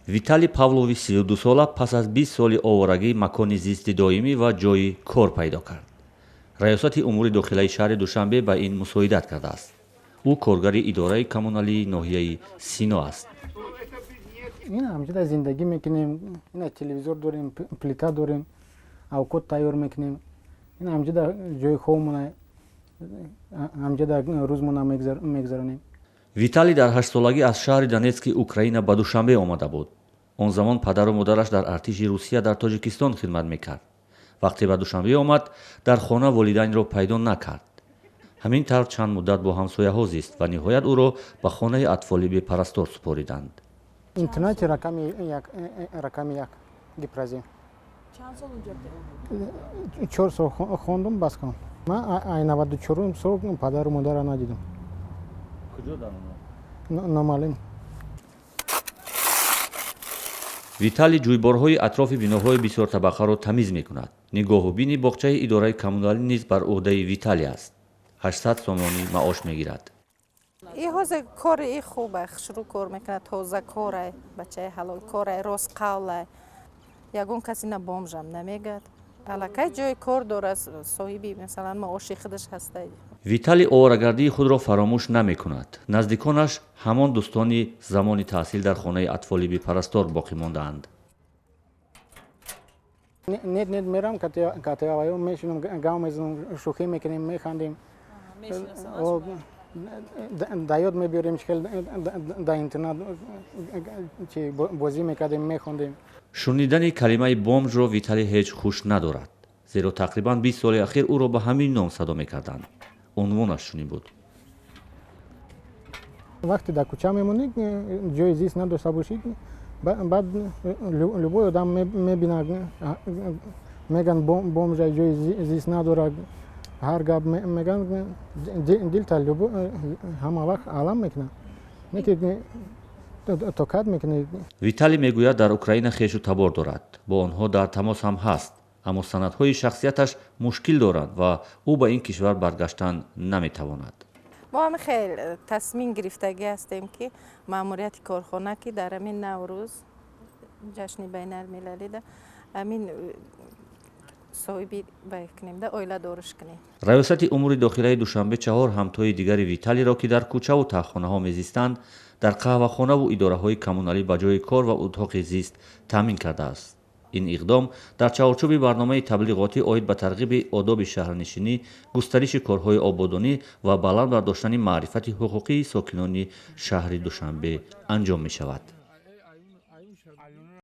Виталий Павлови 32сола пас аз 20 соли овораги макони зисти доимӣ ва ҷойи кор пайдо кард. Раёсати умури дохилаи шаҳри Душанбе ба ин мусоидат кардааст. Ӯ коргари идораи коммуналии ноҳияи Сино аст. Ина ҳамҷода зиндагӣ мекунем, ина телевизор дорем, плита дорем, авқот тайёр мекунем. Ина ҳамҷода ҷои хобмона, ҳамҷода рӯзмона мегзаронем. Виталий дар 8солагӣ аз шаҳри Донетски Украина ба Душанбе омада буд. Он замон падару модараш дар артиши Русия дар Тоҷикистон хидмат мекард. Вақте ба Душанбе омад, дар хона волидайнро пайдо накард. Ҳамин тавр чанд муддат бо ҳамсояҳо зист ва ниҳоят ӯро ба хонаи атфоли бепарастор супориданд. Интернати рақами 1 гипразӣ. Чанд сол унҷо будед? 4 сол хондум, бас кардам. Ман ай 94-ум сол падару модарро надидам. Куҷо дар? Номаълум. Виталий ҷӯйборҳои атрофи биноҳои бисёртабақаро тамиз мекунад. Нигоҳубини боғчаи идораи коммуналӣ низ бар ӯҳдаи Виталий аст. 800 сомонӣ маош мегирад. И ҳозир кори и хуба, хушрӯ кор мекунад, тоза корай, бачаи ҳалолкорай, ростқавлай. Ягон каси на бомжам намегӯяд. Аллакай ҷои кор дорад, соҳиби, масалан, маоши худаш ҳастай. Виталий оварагардии худро фаромӯш намекунад. Наздиконаш ҳамон дӯстони замони таҳсил дар хонаи атфоли бепарастор боқӣ мондаанд. Нет, нет, мерам катаваё, мешинам, гав мезанам, шӯхӣ мекунем, механдем. Да ёд мебиёрем, чӣ хел да интернат чи бозӣ мекардем, мехондем. Шунидани калимаи бомжро Виталий ҳеҷ хуш надорад, зеро тақрибан 20 соли ахир ӯро ба ҳамин ном садо мекарданд. Унвонаш чунин буд. Вақте дар кӯча мемонӣ, ҷои зист надошта бошӣ, баъд любой одам мебинад, меган бомжа, ҷои зист надорад, ҳар гап меган, дилта ҳама вақт алам мекунад, не ки тоқат мекунӣ. Виталий мегӯяд, дар Украина хешу табор дорад, бо онҳо дар тамос ҳам ҳаст, аммо санадҳои шахсияташ мушкил доранд ва ӯ ба ин кишвар баргаштан наметавонад. Мо ҳам хел тасмим гирифтагӣ ҳастем, ки маъмурияти корхона, ки дар ҳамин Наврӯз, ҷашни байналмилалида, ҳамин соҳиби бай кунем да, оиладориш кунем. Раёсати умури дохилаи Душанбе чаҳор ҳамтои дигари Виталиро, ки дар кӯчаву таҳхонаҳо мезистанд, дар қаҳвахонаву идораҳои коммуналӣ ба ҷои кор ва утоқи зист таъмин кардааст. Ин иқдом дар чаҳорчӯби барномаи таблиғотӣ оид ба тарғиби одоби шаҳрнишинӣ, густариши корҳои ободонӣ ва баланд бардоштани маърифати ҳуқуқии сокинони шаҳри Душанбе анҷом мешавад.